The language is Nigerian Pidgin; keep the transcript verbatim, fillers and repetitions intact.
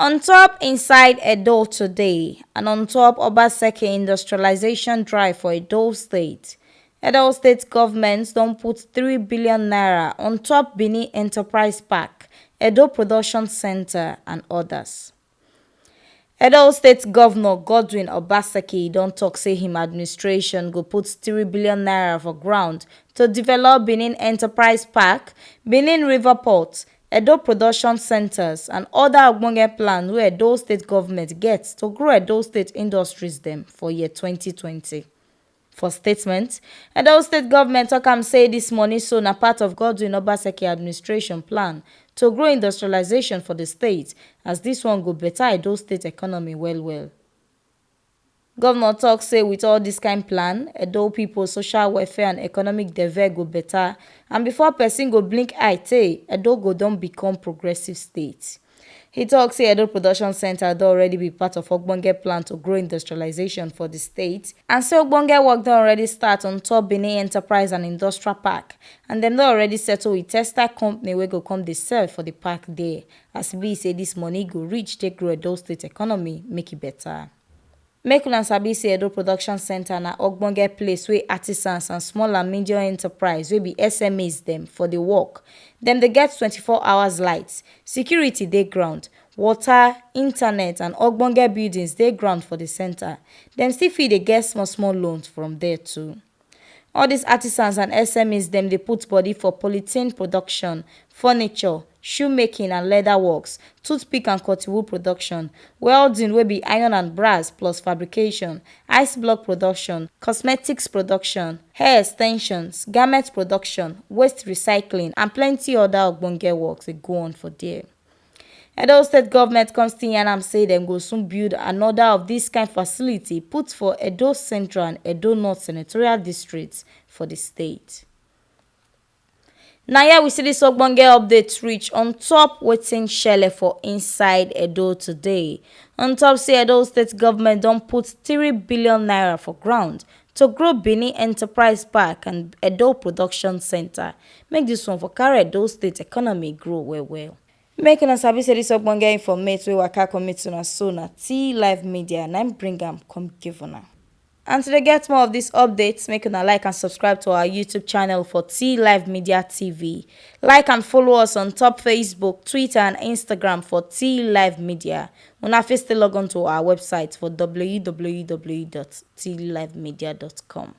On top inside Edo today, and on top Obaseki industrialization drive for Edo State, Edo State government don put three billion naira on top Benin Enterprise Park, Edo Production Center and others. Edo State Governor Godwin Obaseki don talk say him administration go put three billion naira for ground to develop Benin Enterprise Park, Benin River Port, Edo Production Centers and other ogbonge plan wey Edo State government get to grow Edo State industries dem for year twenty twenty. For statement, Edo State government talk am say this money so na part of Godwin Obaseki administration plan to grow industrialization for the state, as this one go better Edo State economy well well. Governor talk say with all this kind plan, Edo people social welfare and economic development go better, and before person go blink eye tey, Edo go don become progressive state. He talk say Edo Production Center don already be part of ogbonge plan to grow industrialization for the state, and say ogbonge work don already start on top Benin Enterprise and Industrial Park, and dem don already settle with textile company wey go come dey sell for the park there, as e be say this money go reach take grow Edo State economy, make e better. Make una sabi say Edo Production Center na ogbonge place wey artisans and small and medium enterprise wey be S M Es dem for dey work. Dem dey get twenty-four hours light, security dey ground, water, internet and ogbonge buildings dey ground for the center. Dem still fit dey get small small loans from there too. All these artisans and S M Es dem dey put body for polythene production, furniture, shoemaking and leather works, toothpick and cottonwool production, welding wey be iron and brass plus fabrication, ice block production, cosmetics production, hair extensions, garment production, waste recycling and plenty other ogbonge works dey go on for there. Edo State government come still yarn am say dem go soon build another of this kind facility put for Edo Central and Edo North senatorial districts for the state. Na here we see this ogbonge update reach on top wetin shele for inside Edo today. On top say Edo State government don put three billion naira for ground to grow Benin Enterprise Park and Edo Production Center. Make this one for carry Edo State economy grow well well. Make una sabi say this ogbonge informate wey waka come meet una so na T Live Media na im bring am come give una. And to dey get more of these updates, make una like and subscribe to our YouTube channel for T Live Media T V. Like and follow us on top Facebook, Twitter and Instagram for T Live Media. Una fit still log on to our website for w w w dot t live media dot com.